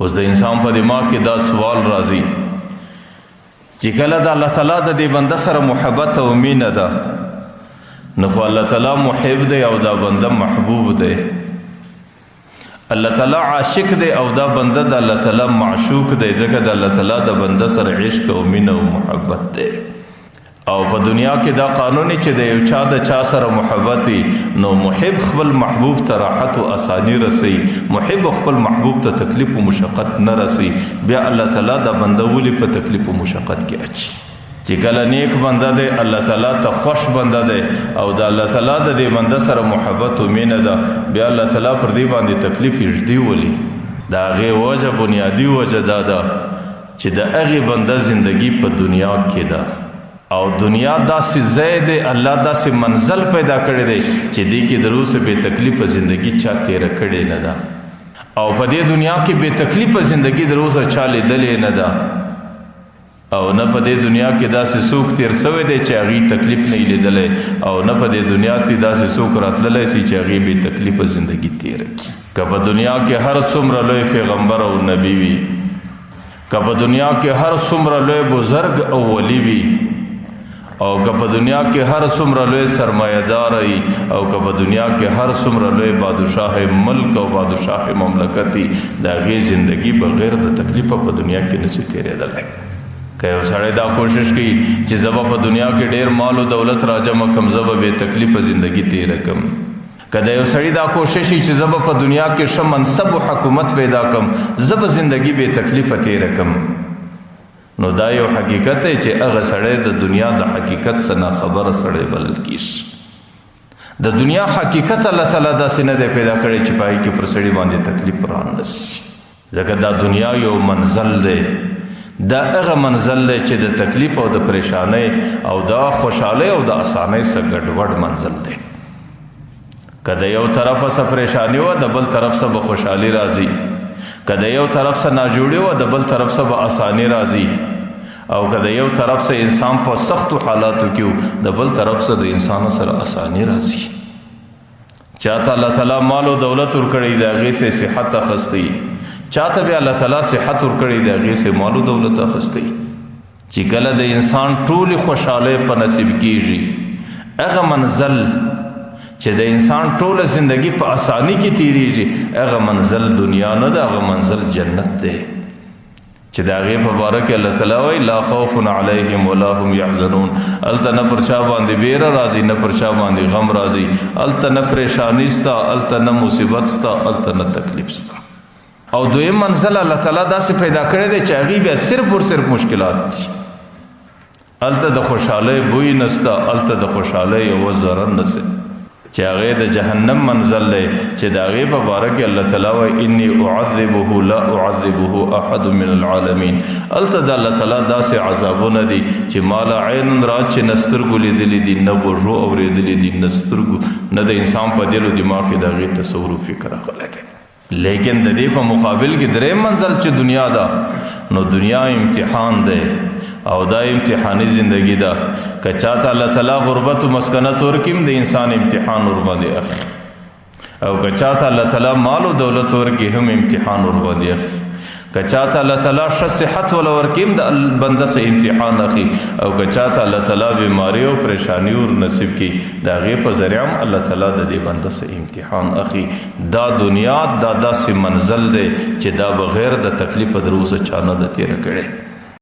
اوس د انسان په دماغ کې دا سوال راځي چې کله د الله تعالی د دې بنده سره محبت او مینه ده، نو خو الله تعالی محب دی او دا بنده محبوب دی، الله تعالی عاشق دی او دا بنده د الله تعالی معشوق دی، ځکه د الله تعالی د بنده سره عشق او مینه او محبت دی. او په دنیا کې دا قانون چې د یو چا د چا سره محبت وي، نو محب خپل محبوب ته راحت او اساني رسي، محب خپل محبوب ته تکلیف او مشقت نه رسي. بیا الله تعالی دا بنده ولې په تکلیف او مشقت کې اچي؟ چې کله نیک بنده دی، الله تعالی ته خوش بنده دی او د الله تعالی د دې بنده سره محبت او مینه ده، بیا الله تعالی پر دې باندې تکلیف ږدي ولې؟ د هغې وجه، بنیادي وجه دا ده چې د هغې بنده زندگی په دنیا کې ده، او دنیا داسې ځای دی، الله داسې منزل پیدا کړی دی چې دې کې تر اوسه بې تکلیفه زندگی چا تېره کړې نه ده، او په دې دنیا کې بې تکلیفه زندگی تر اوسه چا لیدلې نه ده، او نه په دې دنیا کې داسې څوک تېر سوی دی چې هغې تکلیف نه یې لیدلی، او نه په دې دنیا کې داسې څوک راتللی سي چې هغې بې تکلیفه زندگی تېره کړي. که په دنیا کې هر څومره لوی پیغمبر او نبی وي، که په دنیا کې هر څومره لوی بزرګ او ولی وي، او که په دنیا کې هر څومره لوی سرمایه‌دار وي، او که په دنیا کې هر څومره لوی بادشاه ملک او بادشاه مملکت وي، د هغې زندگی بغیر د تکلیفه په دنیا کې نشي تېرېدلی. که یو سړی دا کوشش کوي چې زه به په دنیا کې ډېر مال او دولت راجمع کړم، زه به بې تکلیفه زندگی تېره کړم، که د یو سړي دا کوشش وي چې زه به په دنیا کې ښه منصب او حکومت پیدا کړم، زه به زندگی بې تکلیفه تېره کړم، نو دا یو حقیقت دی چې هغه سړی د دنیا د حقیقت څخه ناخبره سړی بلل کېږي. د دنیا حقیقت الله تعالی داسې نه دی پیدا کړی چې په هغې کې پر سړي باندې تکلیف رانه سي، ځکه دا دنیا یو منزل دی، دا هغه منزل دی چې د تکلیف او د پریشانۍ او د خوشحالۍ او د اسانۍ سره ګډوډ منزل دی. که د یو طرف څخه پریشانی وه، د بل طرف څخه به خوشحالي راځي، که د یو طرف څخه ناجوړي وه، د بل طرف څخه به اساني راځي، او که د یو طرف څخه انسان په سختو حالاتو کې و، د بل طرف څخه د انسان سره اساني راځي. چاته الله تعالی مال او دولت ورکړی، د هغې څخه صحت اخیستی، چاته بیا الله تعالی صحت ورکړی، د هغې څخه مال او دولت اخیستی. چې کله د انسان ټولې خوشحالۍ په نصیب کیږي، هغه منزل چې د انسان ټوله زندگی په اساني کې تیریږي، هغه منزل دنیا نه ده، هغه منزل جنت دی، چې د هغې په باره کې الله تعالی وایي لا خوف علیهم ولا هم یحزنون. هلته نه پر چا باندې بیره راځي، نه پر چا باندې غم راځي، هلته نه پریشاني سته، هلته نه مصیبت سته، هلته نه تکلیف سته. او دویم منزل الله تعالی داسې پیدا کړی دی چې هغې بیا صرف اور صرف مشکلات دي، هلته د خوشحالۍ بوی نسته، هلته د خوشحالۍ یوه ذره نسته، چې هغې د جهنم منزل دی، چې د هغې په باره کې الله تعالی وایي انی اعذبه لا اعذبه احد من العالمین. هلته د الله تعالی داسې عذابونه دي چې ما لا عین رات چې نه سترګو لیدلي دي، نه غوږو اورېدلي دي، نه سترګو، نه د انسان په دل او دماغ کې د هغې تصور او فکر راغلی دی. لیکن د دې په مقابل کې دریم منزل چې دنیا ده، نو دنیا امتحان دی او دا امتحاني زندگی ده. که چاته الله تعالی غربت او مسکنت ورکړي، د انسان امتحان ورباندې اخلي، او که چاته الله تعالی مال او دولت ورکړي، هم امتحان ورباندې اخلي. که چاته الله تعالی ښه صحت ولا ورکړي، هم د بنده څخه امتحان اخلي، او که چاته الله تعالی بیماری او پریشانی ور نصیب کړي، د هغې په ذریعه هم الله تعالی د دې بنده څخه امتحان اخلي. دا دنیا دا داسې منزل دی چې دا بغیر د تکلیف تر اوسه چا نه ده تېره کړې.